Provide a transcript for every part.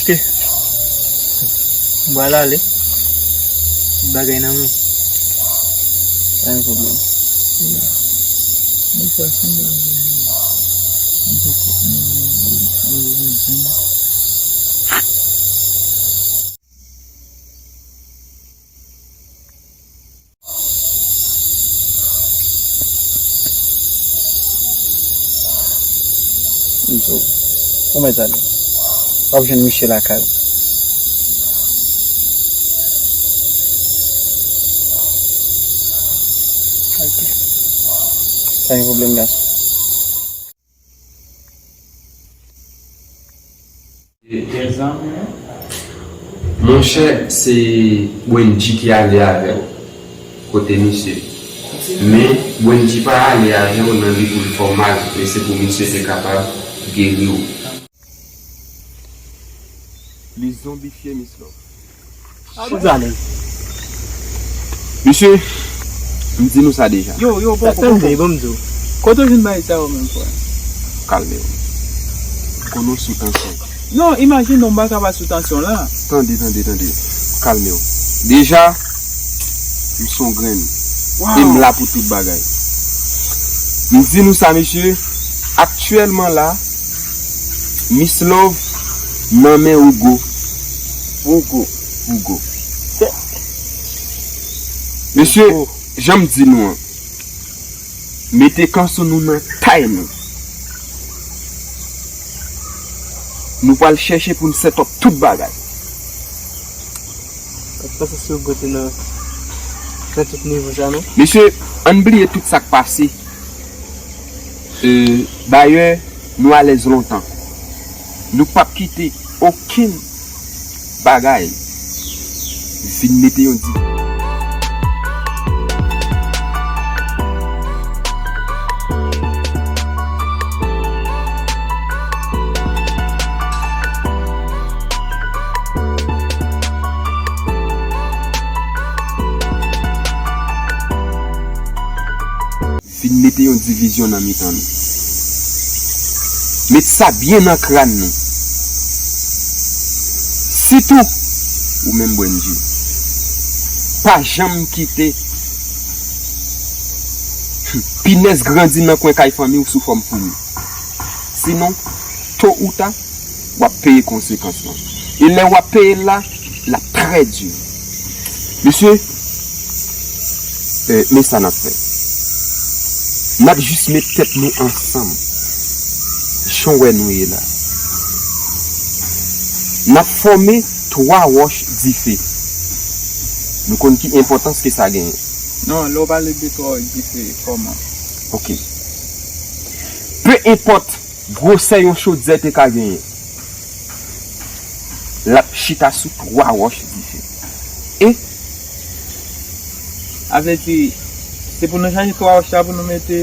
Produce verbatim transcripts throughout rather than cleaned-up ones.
Che. M pral ale. Tout bagay nan men w. Pa gen pwoblèm. Men sa sanble avè m. M poko, m, m, m, m, m. Ou mèt ale. W ap jwenn misye lakay ou. Ok. Pa gen pwoblèm, gason. Monchè, se Wendy ki ale avè w kote misye. Men, Wendy pa ale avè w nan li pou l fè w mal, men se pou misye te kapab geri w. Li zonbifye Miss Love. Suzanne. Mesye, m di nou sa deja. Yo, yo, poko, poko. Tande, ban m di w. Kote w jwenn bagay sa yo menm, frè? Kalme w. M konnen w sou tansyon. Non, imajine w, m pa ka pa sou tansyon la. Tande, tande, tande. Kalme w. Deja, m s on grenn. Wow. E m la pou tout bagay. M di nou sa, mesye. Aktyèlman la, Miss Love nan men Hugo. Hugo. Hugo. Mesye, jan m di nou an, mete kanson nou nan tay nou. Nou pral chèche pou n set up tout bagay. Ou panse si Hugo te nan, nan tout nivo sa, non? Mesye, ann bliye tout sa k pase. E, dayè, nou alèz lontan. Nou p ap kite okenn bagay vin mete yon di. Vin mete yon divizyon nan mitan nou. Met sa byen nan kràn nou. Sitou, ou menm Wendy. Pa janm kite pinèz grandi nan kwen kay fanmi w sou fòm foumi. Sinon, to ou ta, w ap peye konsekans lan. E lè w ap peye l la, l ap trè di. Mesye, eh, men sa n ap fè. N ap jis met tèt nou ansanm. Jan w wè nou ye la. N ap fòme twa wòch dife. Nou konn ki enpòtans ke sa genyen. Non, lè w pale de twa wòch dife, kòman? Ok. Pe enpòt gwosè yon chodyè te ka genyen, l ap chita sou twa wòch dife. E sa vle di, se pou nou chanje twa wòch la pou nou mete.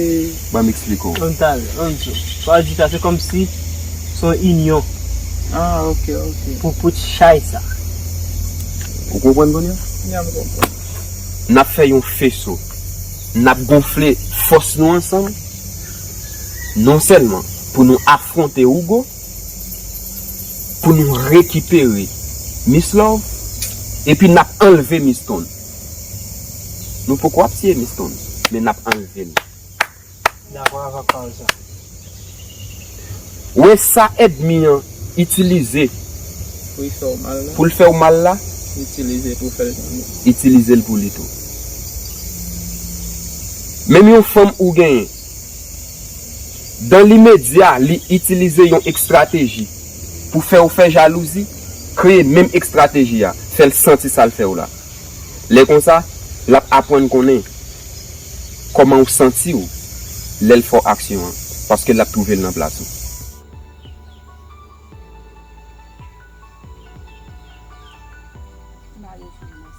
Ban m eksplike w. Ann tande, ann di. Twa wòch dife, se kòmsi se yon inyon. Ah, ok, ok. Pou pote chay sa. Ou konprann kounye a? Ya, m konprann. N ap fè yon feso. N ap gonfle fòs nou ansanm. Non sèlman pou nou afwonte Hugo, pou nou rekipere Miss Love, epi n ap anlve Miss Stone. Nou poko ap tiye Miss Stone, men n ap anlve l. Dakò avèk pawòl sa. Wè sa ènmi an itilize. Pou l fè w mal la. Pou l fè w mal la. Itilize pou fè l pou li. Itilize l pou li tou. Menm yon fanm ou genyen, dan limedya, li itilize yon estrateji pou fè w fè jalouzi, kreye menm estrateji a, fè l santi sa l fè w la. Lè konsa, l ap aprann konnen kòman w santi w lè l fè w aksyon an, paske l ap twouve l nan plas ou. Mari w fè mès.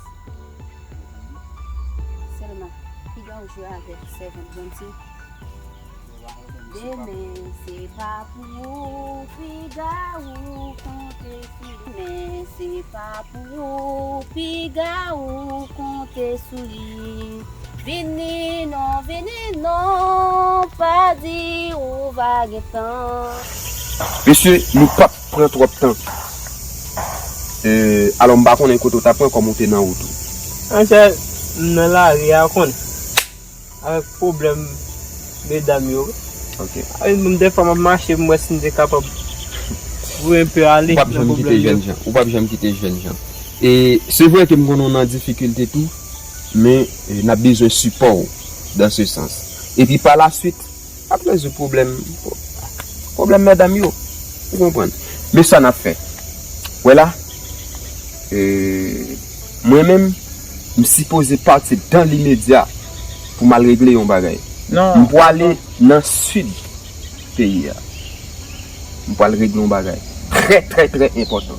Sèlman, piga w jwe avèk sèvant Bondy. Demen, se pa pou ou, piga ou konte sou li. Demen, se pa pou ou, piga ou konte sou li. Vini non, vini non, pa di ou pa gen tan. Mesye, nou p ap pran twòp tan. E, alò, m pa konnen kote w t ap pran kòm ou te nan wout ou. Monchè, m nan lari a, w konnen. Avèk pwoblèm medam yo. Ok. Ay, menm dèfwa m ap mache, m wè si m te kapab voye m pe ale nan pwoblèm yo. Ou p ap janm kite jèn jan. Ou p ap janm kite jèn jan. E se vre ke m konnen w nan difikilte tou, men, e, n ap bezwen sipò w dans ce sens. Epi pa la suite, ap rezoud pwoblèm, pwoblèm medam yo. Ou konprann? Men sa n ap fè. Wè la, e, mwen menm, m sipoze pati dans l'immédiat pou m al regle yon bagay. Non. M pwale nan sid peyi a. M pwale regle yon bagay trè, trè, trè enpòtan.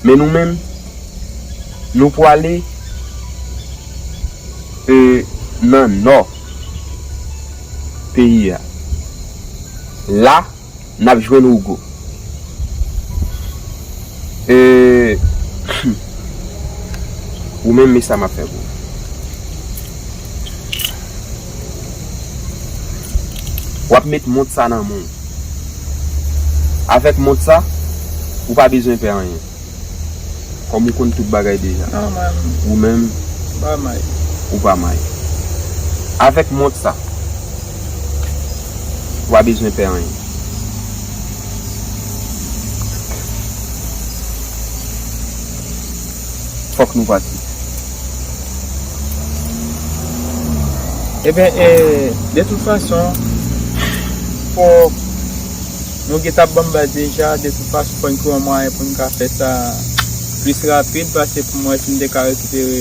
Men nou menm, nou pwale, e, nan nò peyi a. La, n ap jwenn Rougo. E, ou menm, men sa m ap fè pou ou. W ap met mont sa nan men w. Avèk mont sa, ou pa bezwen pè anyen. Kòm ou konn tout bagay deja. Non, man. Ou menm, ou pa may. Ou pa may. Avèk mont sa, ou pa bezwen pè anyen. Fòk nou pati. Ebyen, e, de tout fason, fòk nou gentan ban m bay deja, de tout fason, fò n twouve yon mwayen pou n ka fè sa plis rapid, pase pou m wè si m te ka rekipere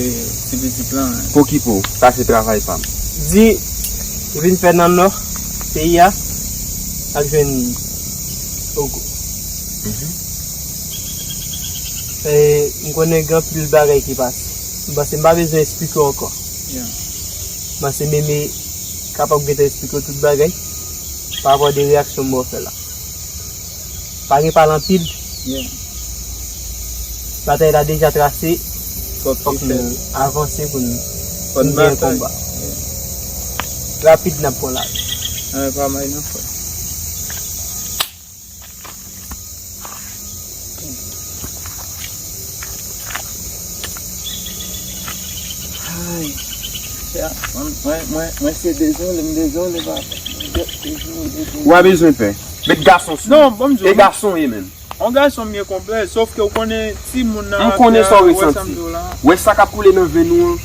ti pitit lan. Pokipe w, sa se travay pa m. Di, vin fè nan nò peyi a, ak jwenn Ogo. Mhm. E, m konnen gen anpil bagay ki pase. M panse m pa bezwen eksplike w ankò. Yeah. M panse Meme kapab gentan eksplike w tout bagay pa rapò de reyaksyon m wè w fè la. Pa gen pale anpil. Yeah. Batay la deja trase. Fòk nou avanse pou n, pou n gen konba. Yeah. Rapid n ap pran lari. Anyen pa may non, frè. Ay, mwen, mwen, mwen, mwen se dezole, m dezole, papa. Dezole, dezole. Ou pa bezwen pè. Met gason sou. Non, bon, m di w, e gason ye menm. On gason m ye konplè, sof ke w konnen timoun nan. M konnen sa w resanti. Wè sa k ap koule nan venn ou an.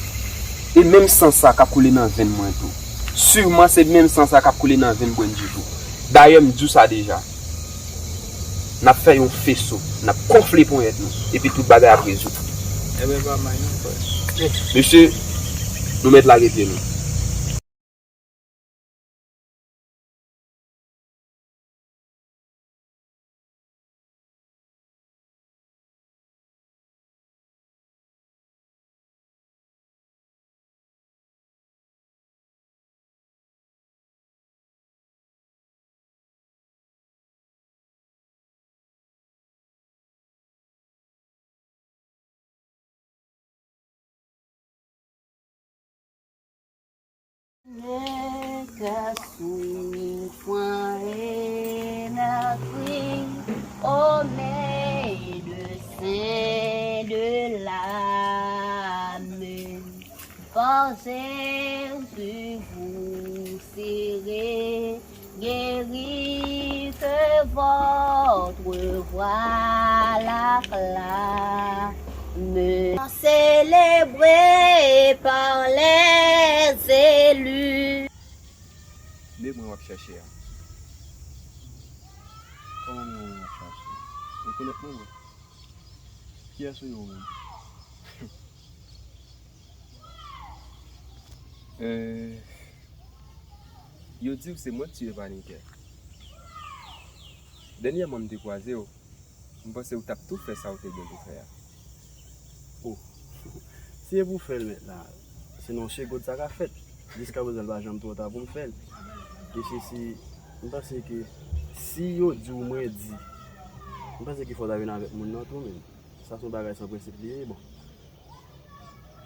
E menm san sa k ap koule nan venn mwen tou. Siman se menm san sa k ap koule nan venn Brendji tou. Dayè, m di w sa deja. N ap fè yon feso, n ap konfle ponyèt nou, epi tout bagay ap rezoud. Ebyen, pa may non, frè. Mesye, nou mèt lage pye nou. Nèg ka sou pwen lakrim, o men de sen de lame. Fò Jezi vou sere, geri ke vòt vwa laklame. Selebre pa lèzeli. Men mwen w ap chèche a. Kòman men mwen w ap chache? Rekonèt mwen, mwen. Kiyès ou ye ou menm? Eh, yo di w se mwen k tiye Panikè. Dènyèman m te kwaze w, m panse w t ap tou fè sa w te gen pou fè a. Oh, si e pou fè l mèt la, se nan yon segond sa ka fèt. Jiskaprezan l pa janm twò ta pou m fè l. E se si, m panse ke si yo di w mwen di, m panse ke fò w ta vin avèk moun nan tou menm. Sa se yon bagay san prensip li ye, bon.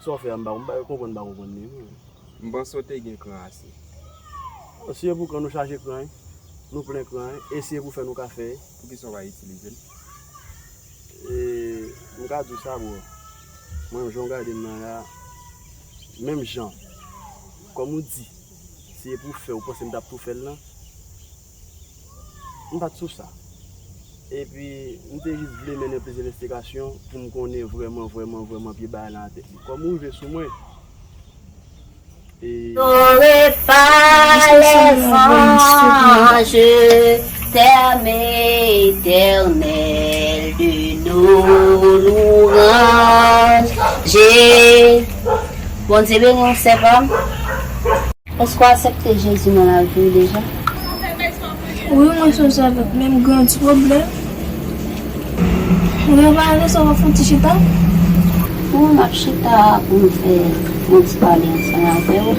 Sa w fè a, m pa, m pa konprann, m pa konprann li, non. M panse w te gen kran ase. Bon, si e pou kran, nou chaje kran, wi. Nou plen kran, wi. E si e pou fè, nou ka fè, wi. Poukisa w pa itilize l? E, M ka di w sa, bro. Mwen, jan w gade m nan la, menm jan, kòm ou di, si e pou fè, ou panse m t ap tou fè l lan, m pa t sou sa. Epi, m te jis vle mennen plis envestigasyon pou m konnen vrèman, vrèman, vrèman pye bagay lan atè. Kòm ou rive sou mwen, N'aurai pas les anges, terme éternel de nos louanges. Bondye beni w, sè pa m. Èske w aksepte Jezi nan lavi w deja? Wi, mwen sonje avèk menm gran ti pwoblèm. Mwen pa ale sa w ap fè yon ti chita? Wi, m ap chita pou m fè yon ti pale ansanm avè w.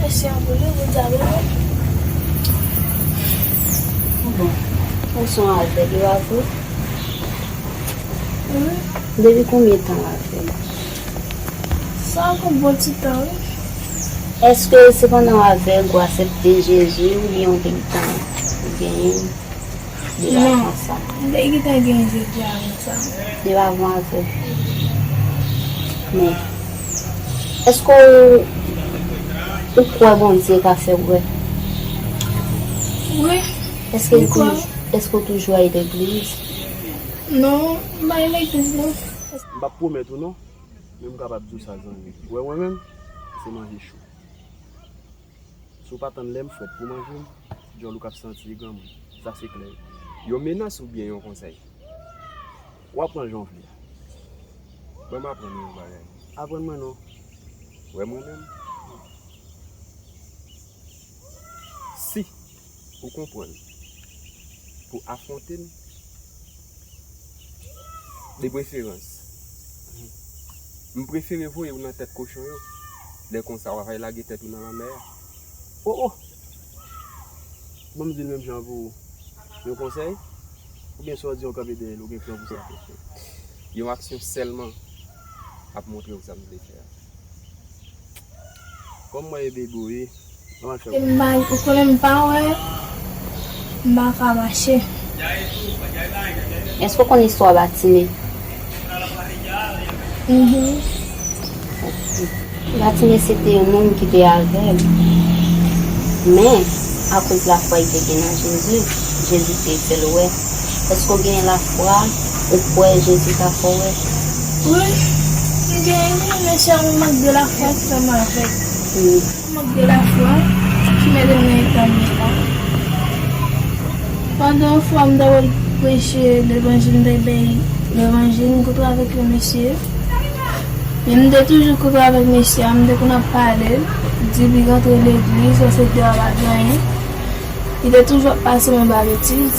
Mèsi anpil wi pou travay la. Bon, ou se yon avèg, e pa vre? Wi. Depi konbyen tan w avèg? Sa gon bon ti tan wi. Èske se pandan w avèg ou aksepte Jezi oubyen yon ti tan ou genyen? Depi avan sa. Non. M te gentan gen Jezi avan sa. Depi avan avèg. Men, èske ou, ou kwè Bondye ka fè w wè? Wi. Èske ou toujou, èske ou toujou al legliz? Non, m pa al legliz non. M p ap pwomèt ou non, men m kapab di w sa zanmi. Ou wè mwen menm, se manje cho. Si w pa tann lè m frèt pou manje m, djòl ou k ap santi e granmoun. Sa se klè. Yon menas oubyen yon konsèy? W ap pran jan w vle a. Ban m aprann ou yon bagay. Aprann mwen non. Wè mwen menm. Si ou konprann pou afwonte m, de preferans, m prefere voye w nan tèt kochon yo. Lè konsa, w ap al lage tèt ou nan lanmè a. O, o! Ban m di l menm jan pou ou. Yon konsèy? Oubyen sa w di yon kanpe dèyè l, ou gen plan pou sa? Yon aksyon sèlman ap montre w sa m vle fè a. Kòm mwen e bebe w ye, mwen al fè. E m pa, ou konnen m pa wè, m pa ka mache. Èske w konn istwa Batime? Mhm. Batime se te yon nonm ki te avèg. Men, akoz lafwa li te gen nan Jezi, Jezi te fè l wè. Èske w gen lafwa, ou kwè Jezi ka fè w wè? Wi, m gen wi, men sèlman mank de lafwa ki fè m avèg. Hmm. Mank de lafwa ki mete m nan eta m ye la. Pandan yon fwa m t ap preche levanjil, m t ap bay levanjil, m kontre avèk yon mesye. Men m te toujou kontre avèk mesye a, m te konn ap pale, di li rantre legliz, paske dèyè a pa gen anyen. Li te toujou ap pase m anba betiz.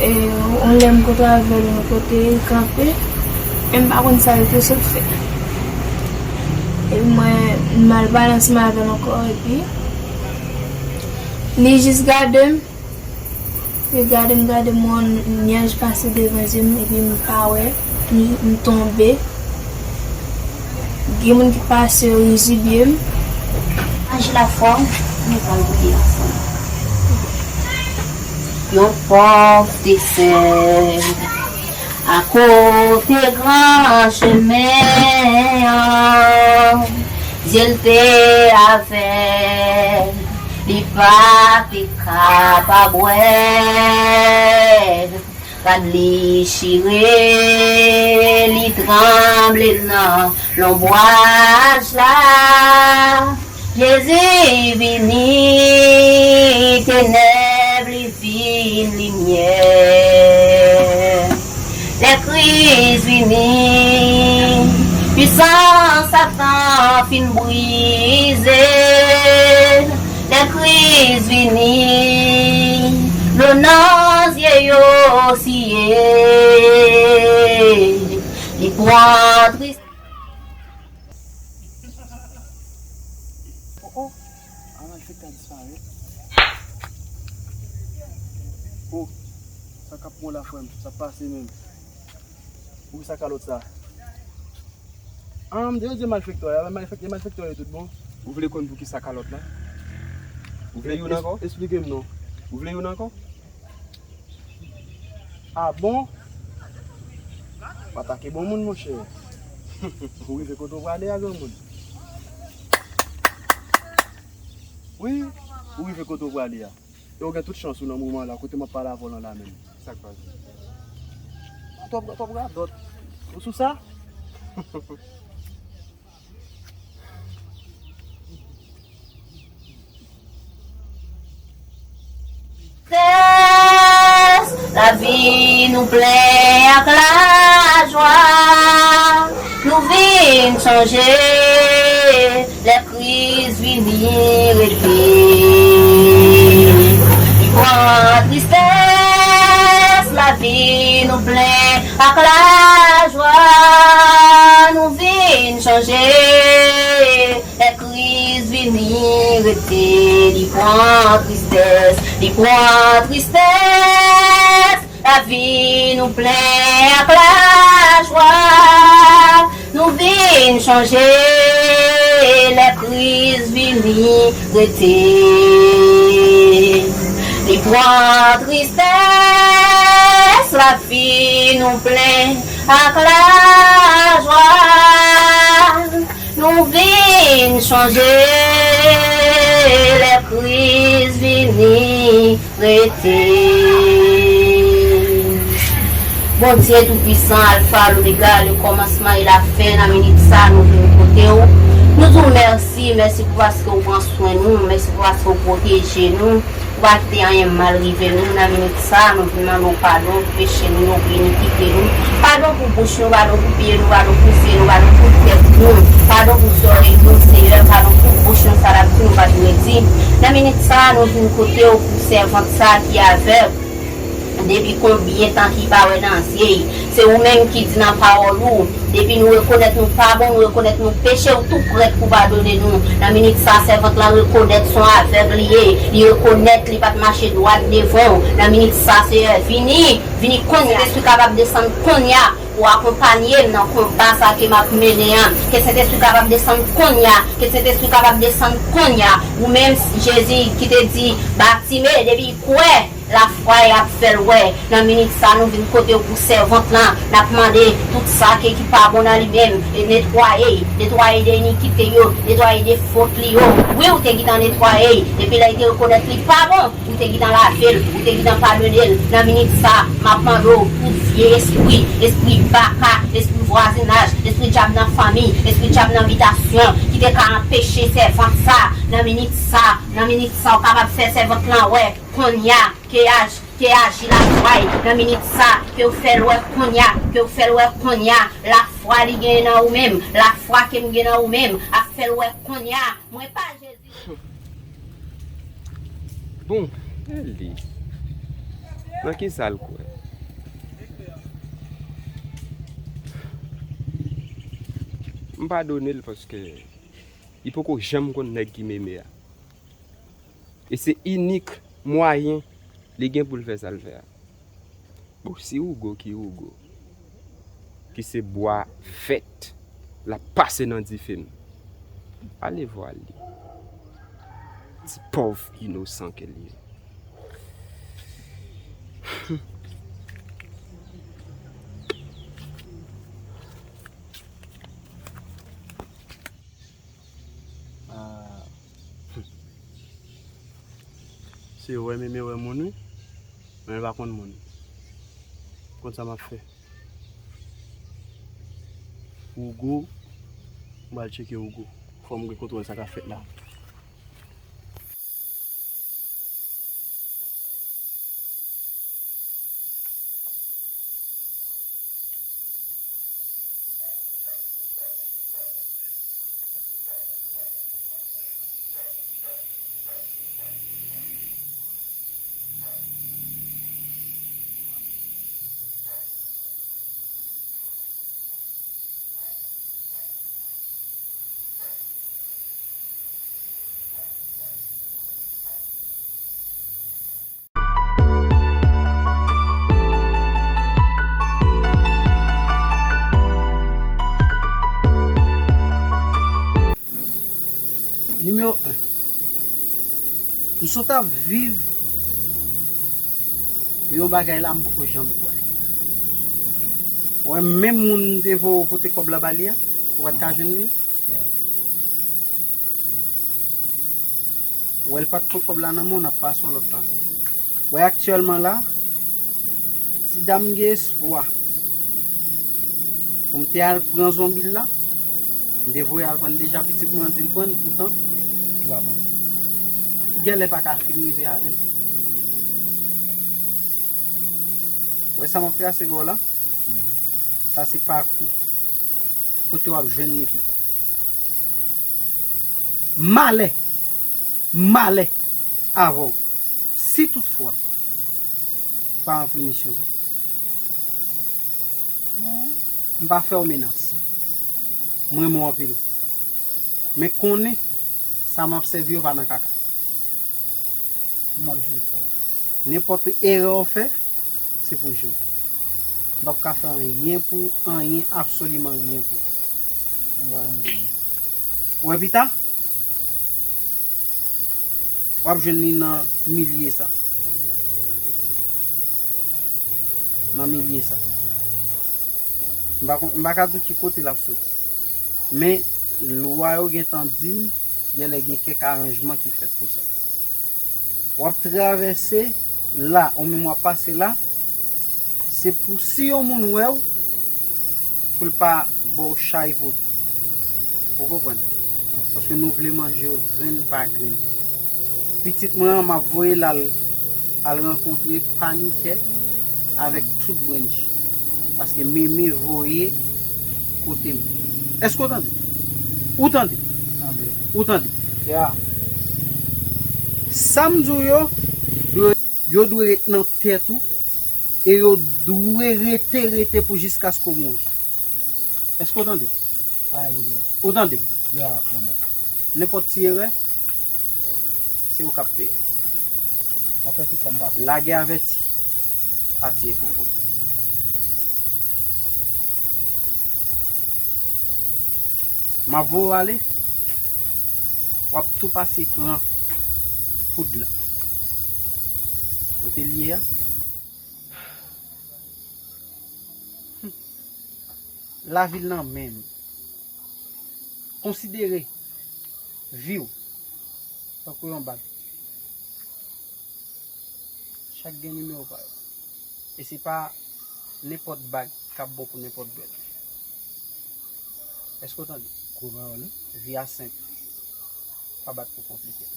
E yon lè m kontre avè l yon kote, li kanpe, men m pa konn sa li te sot fè. Epi mwen, m al pale ansanm avè l ankò, epi li jis gade m, li gade m, gade m, yon nyaj pase devan je m, epi m pa wè, m, m tonbe. Gen moun ki pase, yo rizibye m. Manje lafwa w, nou pral gouye ansanm. Yon pòv te sèl akote gran chemen an. Zye l te avèg, li pa te kapab wè. Rad li chire, li tranble nan lonbraj la. Jezi vini, tenèb li vin limyè. Lè Kris vini, pisans Satan fin brize. Lè Kris vini, dlo nan zye yo siye. Oh, sa k ap pran w la, frè m? Sa k pase menm? Poukisa kalòt sa? Ah, m te di malfektè a, malfektè, malfektè yo tout bon. Ou vle konn poukisa kalòt la? Ou vle youn ankò? Eksplike m non. Ou vle youn ankò? Ah bon? W atake bon moun, monchè. Ou rive kote w prale a, granmoun. Wi, ou rive kote w prale a. E w gen tout chans ou nan moman la, kote m ap pale avè w lan la menm. Sa k pase? Twòp, twòp radòt. Ou sou sa? Tristès, lavi nou plen ak lajwa. Nou vin chanje lè Kris vini rete. Li pran tristès, lavi nou plen ak lajwa. Nou vin chanje lè Kris vini rete. Li pran tristès, li pran tristès. Lavi nou plen ak lajwa. Nou vin chanje lè Kris vini rete. Li pran tristès, lavi nou plen ak lajwa. Nou vin chanje lè Kris vini rete. Bondye Toupisan, Alfa, Lomega, le kòmansman e la fen, nan minit sa nou vin kote w. Nou di w mèsi, mèsi pou paske w pran swen nou, mèsi pou paske w pwoteje nou. Ou pa kite anyen mal rive nou. Nan minit sa, nou vin mande w padon pou peche nou yo, pou inikite nou. Padon pou bouch nou, padon pou pye nou, padon pou zye nou, padon pou tèt nou. Padon pou zòrèy nou, Seyè, padon pou bouch nou, sa n ap di nou pa t dwe di. Nan minit sa, nou vin kote w pou sèvant sa ki avèg. Depi konbyen tan ki pa wè nan zye? Se ou menm ki di nan pawòl ou, depi nou rekonèt nou pa bon, nou rekonèt nou peche, ou tou prèt pou padone nou. Nan minit sa, sèvant lan rekonèt se yon avèg li ye. Li rekonèt li pa t mache dwat devan w. Nan minit sa, Seyè, vini, vini kounye a. Sentespri kapab desann kounye a pou akonpanye m nan konba sa ke m ap mennen an. Ke Sentespri kapab desann kounye a. Ke Sentespri kapab desann kounye a. Ou menm, Jezi, ki te di Batime, depi l kwè, lafwa y ap fè l wè. Nan minit sa, nou vin kote w pou sèvant lan. N ap mande tout sa ke ki pa bon nan li menm, e netwaye l, netwaye de inikite yo, netwaye de fot li yo. Wi, ou te gentan netwaye l. Depi lè l te rekonèt li pa bon, ou te gentan lave l, ou te gentan padone l. Nan minit sa, m ap mande w pou vye espri, espri baka, espri vwazinaj, espri dyab nan fanmi, espri dyab nan bitasyon, ki te ka anpeche sèvant sa. Nan minit sa, nan minit sa, w kapab fè sèvant lan wè. Kounye a, ke aji, ke aji lafwa y nan minit sa, ke w fè l wè kounye a, ke w fè l wè kounye a, lafwa li genyen nan ou menm, lafwa ke m gen nan ou menm, ap fè l wè kounye a, mwen pa Jezi. Bon, e li? Nan ki sa l kwè? M padone l paske li poko janm konn nèg ki meme a. E se inik mwayen li gen pou l fè sa l fè a. Bon, si Hugo ki Hugo, ki se bwa vèt, l ap pase nan dife m. Ale vwa li. Ti pòv inosan ke l ye. Ah. Se wè meme wè moun wi. Men l pa konn moun. Konn sa m ap fè. Hugo, m pral tcheke Hugo. Fò m gen kontwòl sa k ap fèt la. Si w t ap viv yon bagay la, m poko janm kwè. Ou wè, menm moun m te voye w pote kòb la ba li a, ou pa t ka jwenn li. Ou wè, l pa t pran kòb la nan men w, n ap pase yon lòt fason. Ou wè, aktyèlman la, si dam gen espwa pou m te al pran zonbi l la, m te voye al pran l deja, pitit mwen an di l pran l, poutan li pa pran l. Li genlè pa ka fin rive avè l. Ou wè sa m ap trase ba w la? Sa se pakou kote w ap jwenn li pita. Malè, malè avè w si toutfwa pa ranpli misyon sa. Non, m pa fè w menas. M renmen w anpil. Men konnen sa m ap sèvi yo pa nan kaka. M ap jere sa. Nenpòt erè w fè, se pou je w. M p ap ka fè anyen pou ou, anyen, absoliman ryen pou ou. Anba yon moun. Ou wè pita, w ap jwenn li nan milye sa. Nan milye sa. M pa konn, m pa ka di w ki kote l ap soti. Men, lwa yo gentan di m, genlè gen kèk aranjman ki fèt pou sa. W ap travèse la, ou menm w ap pase la, se pou si yon moun wè w, pou l pa ba w chay pote. Ou konprann? Paske nou vle manje yo grenn pa grenn. Pitit mwen an, m ap voye l al, al rankontre panikè avèk tout brendji. Paske Meme voye kote m. Èske w tande? Ou tande? Tande. Ou tande? Ya. Sa m di w yo, dwe, yo dwe ret nan tèt ou e yo dwe rete, rete pou jiskaske w mouri. Èske w tande? Pa gen pwoblèm. Ou tande m? Ya, granmèt. Nenpòt ti erè, se ou k ap peye. Mwen fè tout sa m ka fè. Lage avèti, pati e kokobe. M ap voye w ale, w ap tou pase pran poud la. Kote l ye a? Lavi l nan men m. Konsidere vi w tankou yon bag. Chak gen nimewo pa yo. E se pa nenpòt bag k ap bon pou nenpòt bèl. Èske w tande? Gwo pawòl, wi. Vi a senp. Pa bat pou konplike l.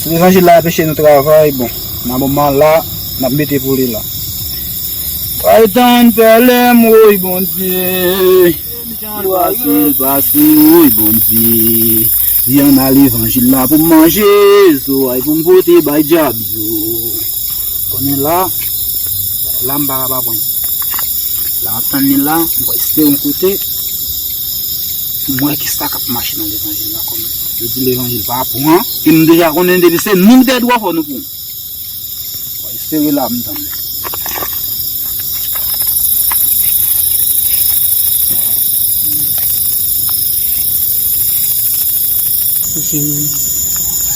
Si levanjil la anpeche nou travay, bon, nan moman la, n ap mete pou li la. Bay tann pèlen m, woy Bondye. Fasil, fasil, woy Bondye. Di ann a levanjil la pou m manje, zo a pou m pote bay dyab yo. Konnen la, la m pa ka pa pran. La m ap tann li la, m pral espere yon kote, m wè kisa k ap mache nan levanjil la kòm yo di levanjil pa pran, e m deja konnen depi se nou k dèyè dwa fò nou pran. M pral espere la, m tann li.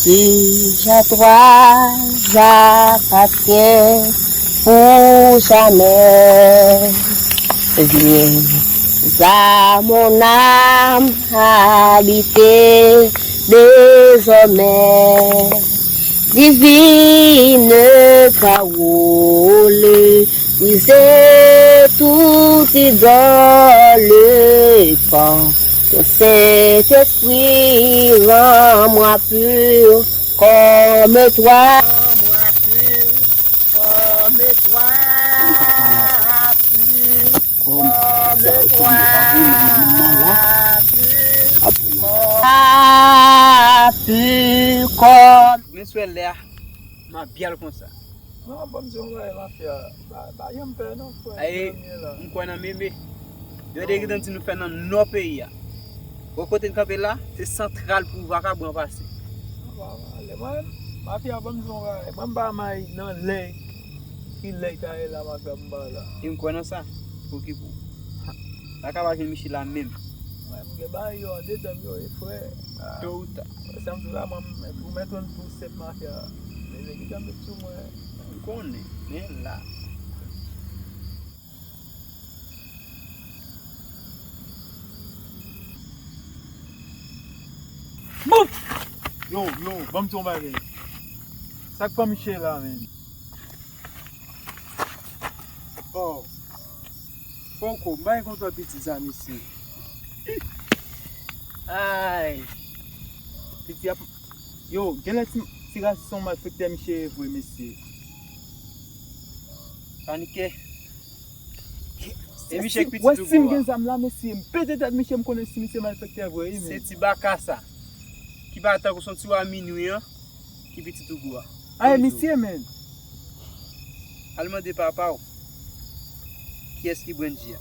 Jezi a twa apatyen pou jamè. Viens à mon âme habiter désormais. Divine parole, puisez Tout idole, par ton Saint-Esprit, rends-moi pur comme toi. Comme toi, pur comme toi, pur comme. Men sou lè a, m ap byen konsa. Non, ban m di yon bagay, mafya. Pa, pa janm pè non, frè. Ay, m kwè nan meme. Yo te gentan di nou fè nan nò peyi a. Wè kote n kanpe la, se santral pou vakabon pase. Mwen, mafya, ban m di yon bagay. Mwen, m pa may nan lè. Ki lè ta ye la, mafya, m pa la. E m kwè nan sa. Okipe w. Pa ka pa jwenn Michel la menm. Mwen, m gen bagay yo andedan m yo, e frè. To ou ta. Sa m di la, mwen, m, ou mèt konn tou sèt mafya. Men nèg ki tanbe sou mwen. M konnen, men la. Bouf! Yo, yo, ban m di yon bagay. Sa k pran Michel la, menm? Oh. Poko, m pa gen kontwòl piti sa, mesye. Ay. Piti ap, yo, genlè ti, ti rasis se yon malfektè misye ye vre, mesye. Panike. E misye k piti tou gwo a. Wè, si m gen zam la, mesye, m pete tèt misye, m konnen si misye malfektè vre, wi, men. Se ti baka sa. Ki pa tankou se yon ti wa minwi an, ki piti tou gwo a. Ay, misye, men. Al mande papa w. Kiyès ki Brendji a?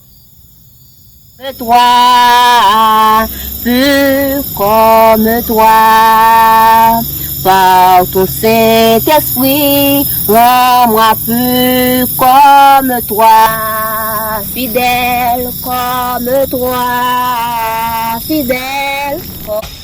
Toi, pur comme toi, par ton Saint-Esprit, rends-moi pur comme toi, fidèle comme toi, fidèle.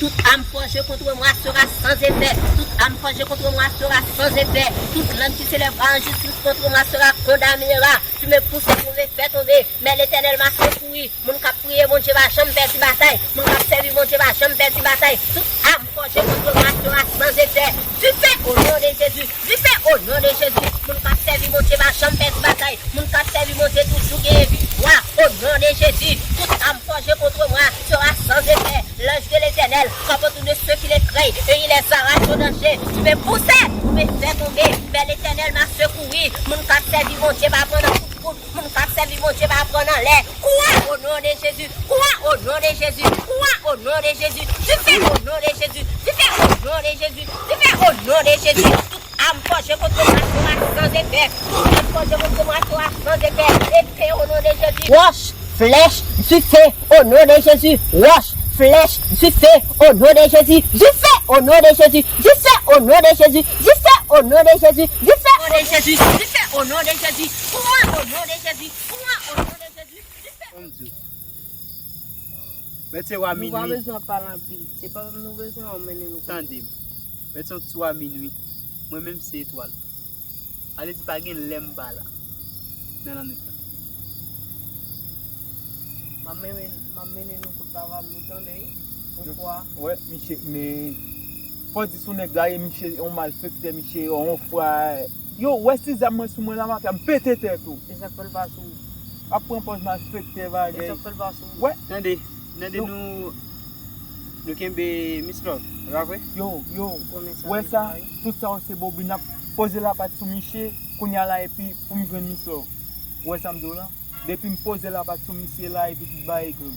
Toute arme forgée contre moi sera sans effet. Toute arme forgée contre moi sera sans effet. Toute langue qui s'élèvera en justice contre moi sera condamnée. Tu me pousses pour me faire tomber, mais l'Éternel m'a secouru. Moun k ap priye Bondye pa janm pèdi batay. Moun k ap sèvi Bondye pa janm pèdi batay. Tout arme forgée contre moi sera sans effet. Du feu au nom de Jésus. Du feu au nom de Jésus. Moun k ap sèvi Bondye pa janm pèdi batay. Moun k ap sèvi Bondye toujou genyen viktwa. Au nom de Jésus. Toute arme forgée contre moi sera sans effet. L'ange de l'Éternel campe autour de ceux qui le craignent et il les arrache au danger. Tu me pousses pour me faire tomber, mais l'Éternel m'a secouru. Moun k ap sèvi Bondye pa pran nan kout poud. Moun k ap sèvi Bondye pa pran nan lè. Kwa au nom de Jésus. Kwa au nom de Jésus. Kwa au nom de Jésus. Du feu au nom de Jésus. Du feu au nom de Jésus. Du feu au nom de Jésus. Toute arme forgée contre moi sera sans effet. Toute arme forgée contre moi sera sans effet. Épée au nom de Jésus. Roche, flèche, du feu au nom de Jésus. Roche, flèche, du feu au nom de Jésus. Du feu au nom de Jésus. Du feu au nom de Jésus. Du feu au nom de Jésus. Du feu au nom de Jésus. Du feu au nom de Jésus. Kwa au nom de Jésus. Kwa au nom de Jésus. Du feu. Ban m di w. Mèt se wa minui. Nou pa bezwen pale anpil. Se pa nou bezwen anmennen nou kote. Tande m. Mèt se yon ti wa minui. Mwen menm se etwal. Ale di pa gen lè m pa la. Nan lannwit la. M ap mennen, m ap mennen nou kote papa m, nou tande? Yon fwa. Wè, misye, men fò di sou nèg la ye, misye yon malfektè, misye yon fwa. Yo, wè si zam mwen sou mwen la, mafya, m pete tèt ou. E sa k fè l pa sou ou? Ap pran pòz malfektè bagay. E sa k fè l pa sou ou? Wè. Tande, tande nou, nou kenbe Miss Love, e pa vre? Yo, yo, wè sa, tout sa yo se bobin, ap poze lapat sou misye, kounye a la epi pou m jwenn Miss Love. Ou wè sa m di w la? Depi m poze lapat sou misye la epi tout bagay klou.